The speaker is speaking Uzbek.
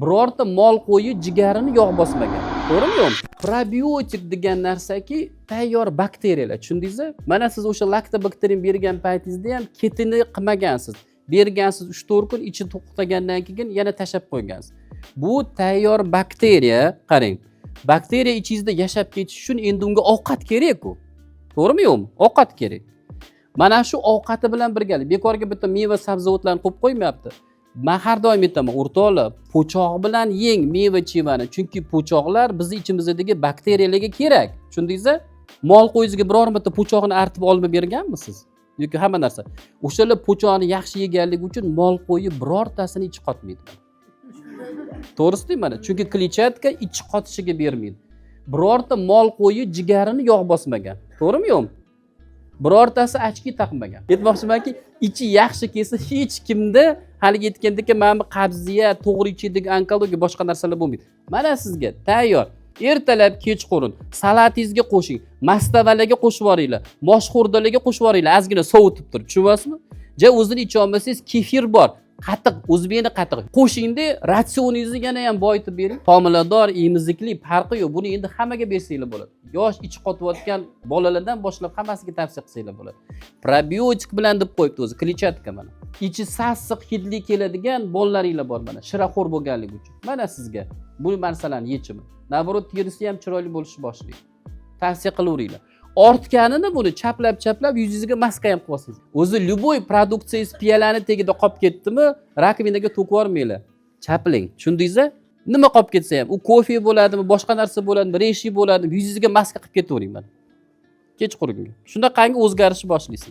Birorta mol qo'yi jigarini yog' bosmagan, to'g'rimi yo'qmi? Probiotik degan narsaki tayyor bakteriyalar, tushundingizmi? Mana siz o'sha laktobakterin bergan paytingizda ham ketini qilmagansiz, bergansiz 3-4 kun, ichi to'xtagandan keyin yana tashlab qo'ygansiz. Bu tayyor bakteriya, qarang, bakteriya ichingizda yashab ketishi uchun endi unga ovqat kerakku, to'g'rimi yo'qmi? Ovqat kerak. Mana shu ovqati bilan birgalik bekorga bitta meva sabzavotlarni qo'yib qo'ymayapti. Man har doim aytaman: o'rtoqlar, po'choq bilan yeng meva chevani, chunki po'choqlar bizni ichimizdagi bakteriyalarga kerak, tushundingizmi? Mol qo'yingizga biror marta po'chog'ini artib olib berganmisiz yoki hamma narsa? O'shalar po'choqni yaxshi yeganligi uchun mol qo'yi birortasini ichi qotmaydi, to'g'risi deyman mana, chunki kletchatka ichi qotishiga bermaydi. Birorta mol qo'yi jigarini yog' bosmagan, to'g'rimi yo'qmi? Birortasi очки taqmagan. Aytmoqchimanki, ichi yaxshi kelsa, hech kimda haligi aytgandek mana bu qabziyat, to'g'ri ichidagi onkologiya, boshqa narsalar bo'lmaydi. Mana sizga tayyor, ertalab kechqurun salatingizga qo'shing, mastavalarga qo'shib yuboringlar, moshxo'rdalarga qo'shib yuboringlar, ozgina sovutib turib, tushunyapsizmi? Ja o'zini icholmasangiz, kefir bor, qatiq, o'zbekni qatig'i qo'shingda, ratsioningizni yana ham boyitib bering. Homilador, emizikli, farqi yo'q, buni endi hammaga bersanglar bo'ladi. Yosh, ichi qotayotgan bolalardan boshlab hammasiga tavsiya qilsanglar bo'ladi. Probiotik bilan deb qo'yibdi o'zi, kletchatka. Mana ichi sassiq hidli keladigan bolalaringlar bor, mana shiraxo'r bo'lganligi uchun, mana sizga bu masalani yechimi. Наоборот, terisi ham chiroyli bo'lishni boshlaydi. Tavsiya qilaveringlar. Ortganini buni chaplab chaplab yuzingizga maska ham qilib olsangiz. O'zi любой produksiyangiz piyolani tagida qolib ketdimi, раковина ga to'kib yubormanglar, chaplang, tushundingizmi? Nima qolib ketsa ham, u kofe bo'ladimi, boshqa narsa bo'ladimi, reshi bo'ladimi, yuzingizga maska qilib ketavering mana kechqurungi. Shunaqangi o'zgarishni boshlaysiz.